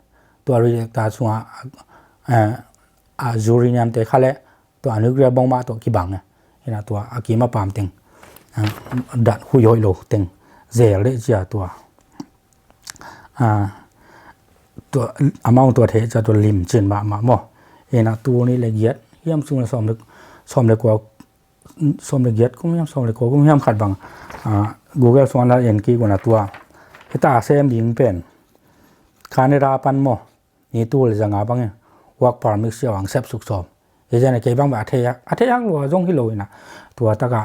tua reactor sungah, eh, a uranium te kha le, tua a nuclear bomb ah tawh kibang e. Ina tua a kim a pam teng, ah, dat hui hoih lo teng zel le cia tua. Ah, tua amau tua thei cia tua lim cin mahmah maw. Ina tul nih le giat hiam sung le sawm le, sawm le kua, sawm le giat kum hiam, sawm le kua kum hiam khat bang, ah, Google sungah la en kik un a tua. Hita sem ding pen Canada pan maw, ni tul le zanga bangin work permit siau ang sep suk sawm. Hi zen a kei bang bang a thei hak, a thei hak lua zong hi lo ina. Tua taka,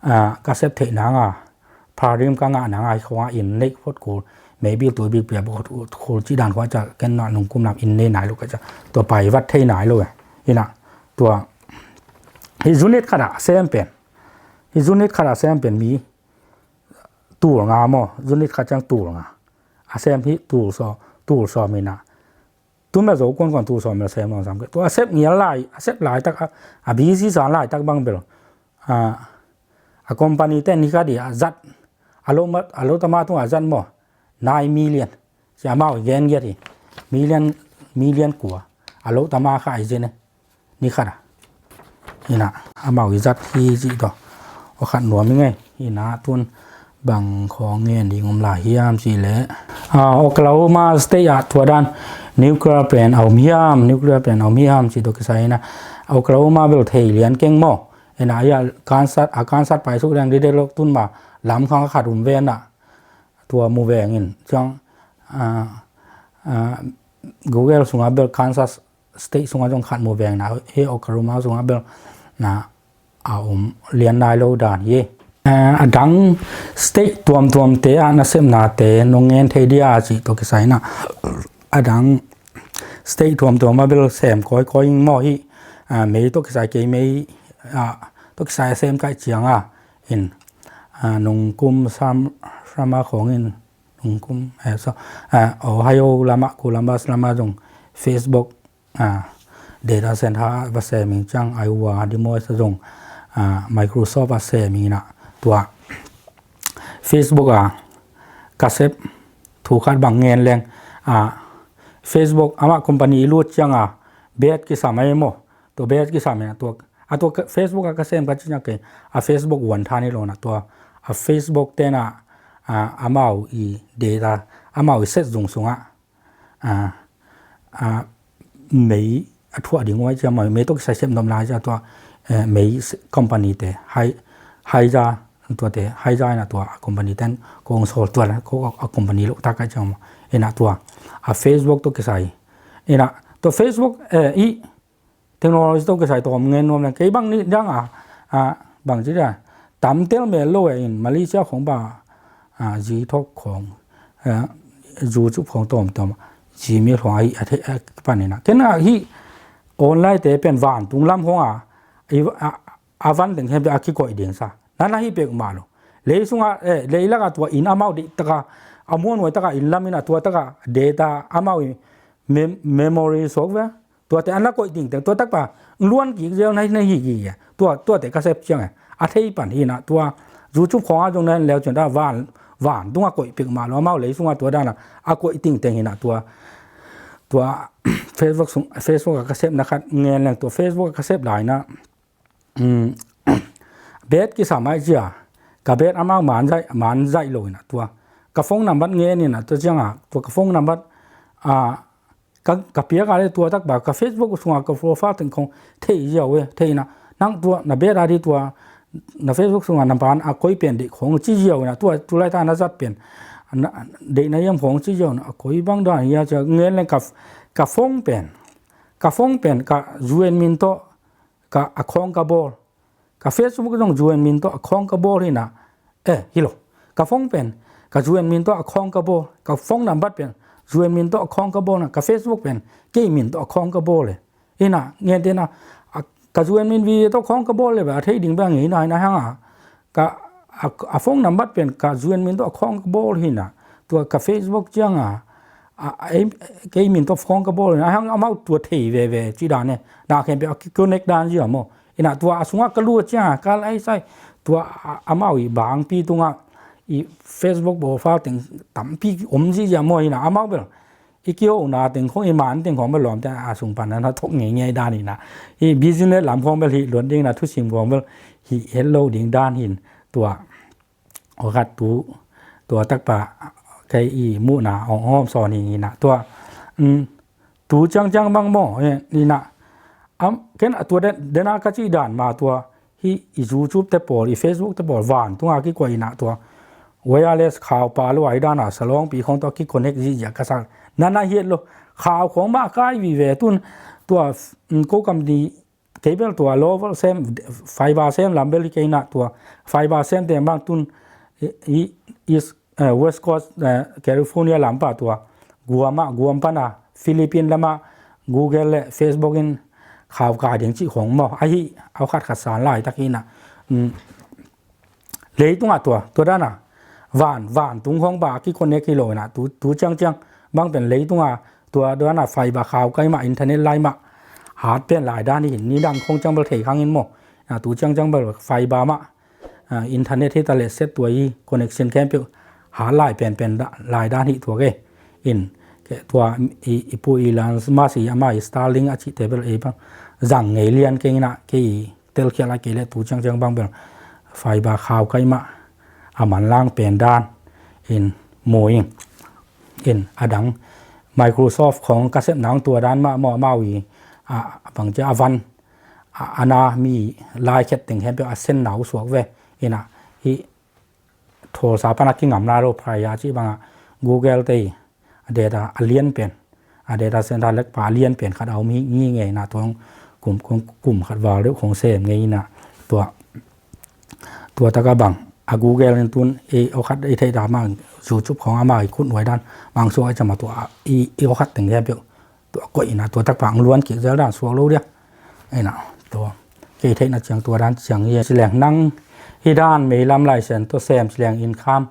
ah, ka sep theih nanga Paradigm ka ngah nanga hi khawng a inn neih phot kul, meibil tuibil pia phot kul cih dan khawng a cia ken na nung kum lam inn nei nai lo ka cia. Tua pai vat thei nai lo e. Ina tua hi unit khat a sem pen, hi unit khat a sem pen mi tul nga maw, unit khat ciang tul nga. A sem hi tul sawm, tul sawm ina. Tumel zo kuan kuan tul sawm mel sem nuam sam kei. Tua a sep ngial lai, a sep laitak, a, a busy sa laitak bang bel, a, a company ten ni kha di a zat, a lo ma, a lo tama tung a zat maw, nine million. Cia amau i gen giat hi. Million, million kua. A lo tama kha ai zen e. Ni khat a. Ina amau i zat hi cih tawh. Aw khat nuam i ngei. Ina tun bang khawng ngen ding om lai hiam cih leh, ah, Oklahoma State ah tua dan nuclear plant a om hiam, nuclear plant a om hiam cih tawh kisai ina Oklahoma bel thei lian keng maw. Ina ia Kansas, a Kansas pai suk dang dide lok tun ma lam khang khat um ve na tua mu veng in. Ciang, ah, ah, Google sungah bel Kansas State sungah zong khat mu veng na, he Oklahoma sungah bel na a om lian nai lo dan hi. Eh, a dang state tuamtuamte ah nasepnate nong ngen thei dia cih tawh kisai na. A dang state tuamtuam ah bel sem kawikawi ing maw hi. Ah, mei tawh kisai kei mei, ah, tawh kisai a sem kaih ciang a. In, ah, nung kum sam, sama khawng in nung kum, eh, so, ah, Ohio lamah, Columbus lamah zong Facebook, ah, data center va sem ing ciang, Iowa, Des Moines zong, ah, Microsoft va sem ing ina tua Facebook a ka sep thu khat bang ngen leng, ah, Facebook amah company i lut ciang a bet kisam ai maw, tua bet kisam ina tua, a tua Facebook a ka sem ka ciang kei, a Facebook uan than i lo na tua, a Facebook ten a, ah, amau i data, amau i set zung sungah, ah, ah, mei a thuah ding uai cia mei, mei tawh kisai sep nop lai cia tua, eh, mei company te, hai, hai za, tua te, hai za ina tua, a company ten, kong sol tua la, ko a company lo ta kai cia maw. Ina tua, a Facebook tawh kisai. Ina, tua Facebook, eh, i, technology tawh kisai tawm ngen nuam leng kei bang ni dang a, a, bang ci dia, tam tel mel lo e in, Malaysia khong ba, a, zi thok khong, a, zu cup khong tawm tawm, Gmail khong a hi, a, a, pan ina. Ken a hi, online te pen vantung lam khong a, i, a, a van ding hem a kikoih ding sa. Nana hi pek ma lo. Lei sunga, eh, lei laka tua in amau di taka, a muan uai taka in lam ina tua taka, data amau i mem-, memory sok ve. Tuate an la koih dingteng, tua takpa luan kik zel na hi, na hi kik ia. Tua, tuate ka sep ciang e. A thei pan hi na, tua YouTube khawng a zong na en leu ciang ta van, van tung a koih pek mah lo, amau lei sung a tua dan a, a koih dingteng hi na tua. Tua Facebook sung, Facebook a ka sep na khat ngen leng, tua Facebook a ka sep lai na. Um, bet kisam ai cia, ka bet amau man zaih, man zaih lo hi na tua. Ka phone number ngen hi na, tua ciang a, tua ka phone number, a, ka, ka piak a le tua takpa, ka Facebook sunga ka profile teng khong thei ziau e, thei na. Nang tua, na bet a di tua, na Facebook sunga na ban a koi pen deih khong ci ziau na, tua, tulai ta na zat pen. Na, deih na yam khong ci ziau na, a koi bang dan hia cia, ngen leng ka, ka phone pen. Ka phone pen, ka U N min tawh, ka a khawng ka bawl. Ka Facebook zong U N min tawh a khawng ka bawl hi na. Eh, hi lo. Ka phone pen, ka U N min tawh a khawng ka bawl. Ka phone number pen, U N min tawh a khawng ka bawl na. Ka Facebook pen, kei min tawh a khawng ka bawl e. Hi na, ngen te na, a, ka U N min vi tawh khawng ka bawl le ba, a thei ding ba ngi na, hi na hang a. Ka, a, a phone number pen ka zu in min tawh a khawng ka bawl hi na, tua ka Facebook ciang a, a, a, ei, kei min tawh khawng ka bawl hi na, a hang amau tua thei veve ci dan e, na khempeuh a ki connect dan zia maw. Ina tua a sungah ka lut ciang a, ka lai sai, tua a, amau i bangpi tungah i Facebook profile teng tampi om zia maw, ina amau bel i kihona teng khong, i man teng khong bel lawmte a sung pan na thok ngeingei dan hi na. I business lam khong bel hi luat ding na, thusim khong bel hi het lo ding dan hin tua. Aw khat tu, tua takpa kei i muhna ong hawm sawn hi na tua. Um, tu ciangciang bang maw, eh, hi na. Am, ken a tua den, dena ka ci dan ma tua, hi i YouTube te pawl, i Facebook te pawl, vantunga kikuai na tua wireless khaupa lua i dana salawngpi khong tua ki connect zihziah ka sak. Nana hiat lo, khau khong mah kai vive tun tua, mm, ko kam di kei bel tua local sem, fiber sem lam bel hi kei na tua fiber sem te bang tun i, i, is, eh, West Coast, eh, California lampa tua Guam ah, Guam pana Philippine lama Google le Facebook in khau kai ding cih khong maw. Ahi, au khat khat san lai tak hi na. Um, leitungah tua, tua dana van, vantung khong ba ki connect hi lo na, tu, tu ciangciang bang pen leitungah tua dana fiber khau kai mah, internet lai mah hat pen lai dan hi, ni dang khong ciang bel thei khang in maw. Na tu ciangciang bel fiber mah, ah, internet hi ta le set tua i connection khempeuh hat lai penpen da, lai dan hi tua ke. In, ke tua i, i pu Elon Musk i ama i Starlink a cihte bel ei bang zang ngei lian kei na, kei telkhial a kei le tu ciangciang bang bel fiber khau kai mah a manlang pen dan in mu ing. In a dang Microsoft khong ka sep nang tua dan mah maw, amau i, a, bang cia a van, a, ana mi laikhet teng khempeuh a sen nau suak ve. Ina hi thawlsa pana kingamla lo phaya cih banga Google te i a data a lian pen, a data center lekpa a lian pen khat a om hi ngi ngei na, tua kum, kum, kum khat val deuh khong sem ngei na tua. Tua taka bang a Google in tun ei aw khat ei theih ta mang YouTube khong ama i khut nuai dan mang suak ai cama tua i, i aw khat teng khempeuh tua koih ina tua takpa ang luan kik zel dan suak lo dia. Ina tua kei theihna ciang tua dan ciang hi. Ci leng nang hi dan mei lam lai sen tua sem ci leng income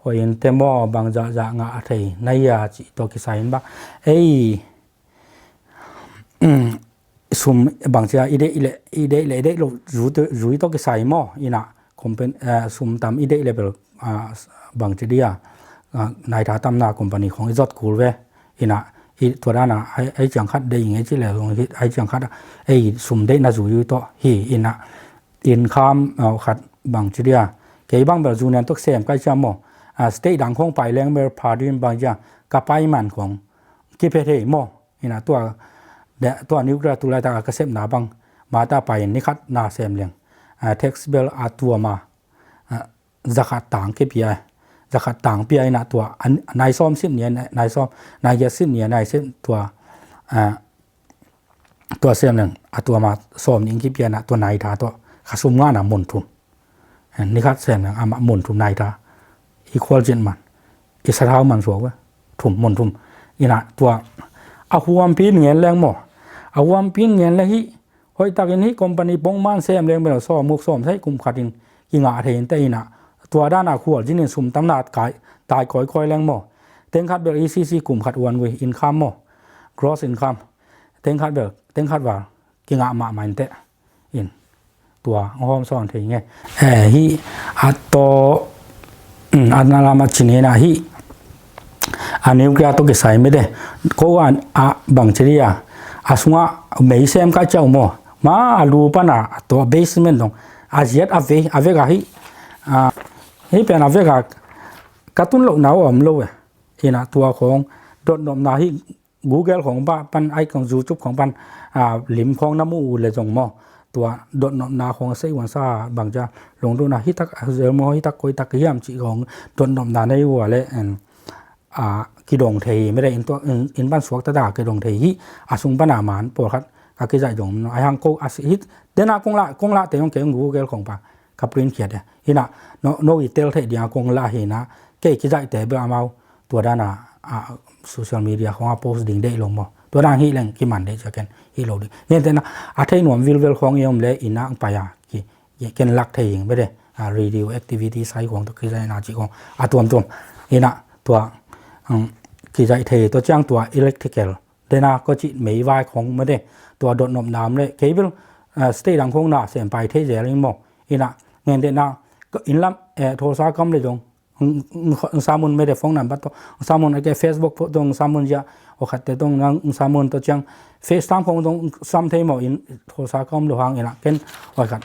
hoi in te maw bang zahzah ngah a thei na ia ci tua kisai in ba. Ei, um, sum bang cia i deih le, i deih le, i deih lo zu te, zui tua kisai maw. Ina company, eh, sum tam i deih le bel, ah, bang ci dia, ah, naitha tamna company khong i zot kul ve. Ina i tua dana ai, ai ciang khat dei ngei ci le, ai ciang khat ei sum dei na zui ui tawh hi. Ina income, ah, khat bang ci dia. Kei bang bel zu nian tuk sem kai cia maw. Ah, state dang khong pai leng bel pardon bang cia ka pai man khong kiphe thei maw. Ina tua, de, tua nuclear tu lai taka ka sepna bang mata pai ni khat na sem leng. Ah, tax bel a tua ma, ah, zakhat tang kipia, zakhat tang pia ina tua, an, nai sawm sip nia, nai, nai sawm, nai giat sip nia, nai sip tua, ah, tua sem leng, a tua ma sawm ning kipia na tua nai tha tua, ka sum ngana mun thum. Eh, ni khat sem leng, ama mun thum nai tha. I khual cin man, i sathau man suak ve, thum, mun thum. Ina tua, a huampi ngen leng maw, a huampi ngen leng hi, hoih takin hi company pongman sem leng bel sawm muk sawm sai kum khatin kingah thei in te ina. Tua dana khual zinin sum tamna kai, tai kawikawi leng maw. Teng khat bel E C C kum khat uan gui income maw. Gross income. Teng khat bel, teng khat val kingah mahmah in te. In. Tua, hawm sawn thei nge. Eh, hi, a to, mm, a na lama cin hi na hi. A nuclear to kisai mede. Ko an, a bang ci dia. A sunga mei sem ka ciau maw. Ma a lu pana, a to basement dong. A ziat a ve, a vek a hi. A, hi pen a vek a, ka tun lo nau om lo e. Ina tua khong, dot nop na hi, Google khong ba pan ai khong YouTube khong pan, a, lim khong na mu u le zong maw. Tua dot nop na khong sei wan sa bang cia lungduna hi tak, a, zel maw hi tak koi tak hiam ci khong dot nop na nei ua le, en, a, kidong thei mede in tua, in, in ban suak ta da kidong thei hi, a sung ban a man pawlkhat ka kizai dong no. Ai hang ko a si hi, dena kong la, kong la te yong ke Google khong pa ka print khiat e. Hina, no, no i tel thei dia kong la hina, kei kizai te bel amau, tua dana, a, social media khong a post ding dei lo maw. Tua dan hi leng kiman dei cia ken hi lo ding. Ngen tena, a thei nuam vilvel khong i om le ina ang paya, ki, ki ken lak thei ing bede. a, radio activity sai khong tawh kizaihna cih khong a tuamtuam. Inah tua, um, kizaih thei tawh ciang tua electrical dena ko cih meivai khong mate tua dotnop nam le kei bel, a, state dang khong na sem pai thei zel in maw. Inah ngen dena inn lam, eh, Tulsa kam le zong, Ng, ng, ng samun mede phone number tawh, ng samun ake Facebook tawh, ng samun zia, aw khatte tawh, ng, ng samun tawh ciang, FaceTime khong tawh, ng sam thei maw in, Tulsa ka om lo hang inah, ken, aw khat,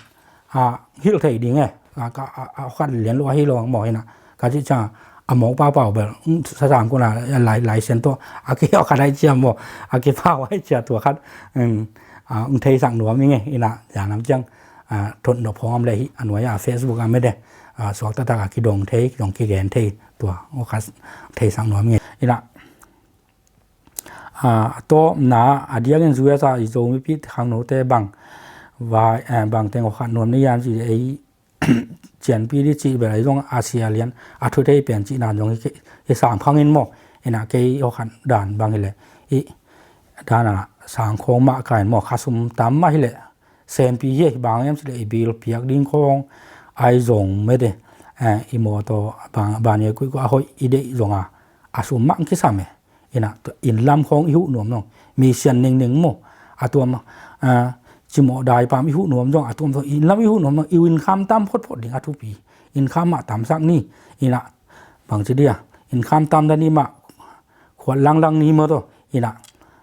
a, hilh thei ding e, a, ka, a, a, aw khat lian lo ahi lo hang maw inah, ka cih ciang, a mawk paupau bel, ng, sa sam kuna, a, lai, lai sen tawh, a ki, aw khat ai cia maw, a ki pau ai cia tua khat, ng, a, ng thei sak nuam ing e, inah, zia nam ciang, a, thot nop hong om le hi, a nuai a Facebook a mede, a, suak taktak a kidong thei, kidong kigen thei, tua, aw khat theisak nuam ing e. Inah, a, tawpna, a diakin U S A i Zomipi khangnote bang, vai, eh, bang teng aw khat nuam ni yan ci ei, cianpi di cih bel ei zong a sia lian, a thu thei pen cihna zong hi, hi sam khang in maw, inah kei aw khat dan bang hi le, i, dan a sang khong mah ka in maw, khasum tam mah hi le, sempi hi, bang hiam cileh i bil piak ding khong, ai zong mede, eh, i mawtaw, bang, bang ia kuih kuih a hoih i deih zonga, a sum mah kisam e. Inah, inn lam khong i huh nuam nong, mi sian ningning maw, a tuam, eh, cimawh daipam i huh nuam zong, a tuam zong, inn lam i huh nuam nong, i inn kham tam photphot ding a thupi, inn kham mah tamsak ni, inah, bang ci dia, inn kham tam dan ni mah, khuat langlang ni maw tawh, inah,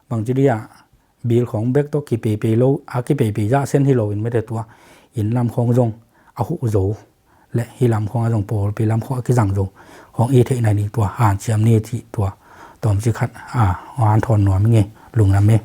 bang ci dia, bil khong bek tawh kipeipei lo, a kipeipei zah sen hi lo in mete tua, inn lam khong zong a huh zo, le hi lam khong a zong pawlpi lam khong a kizang zo, khong i theihna ni tua, hanciam ni cih tua, tawmci khat, a, hong hanthawn nuam ing e, lungnuam e.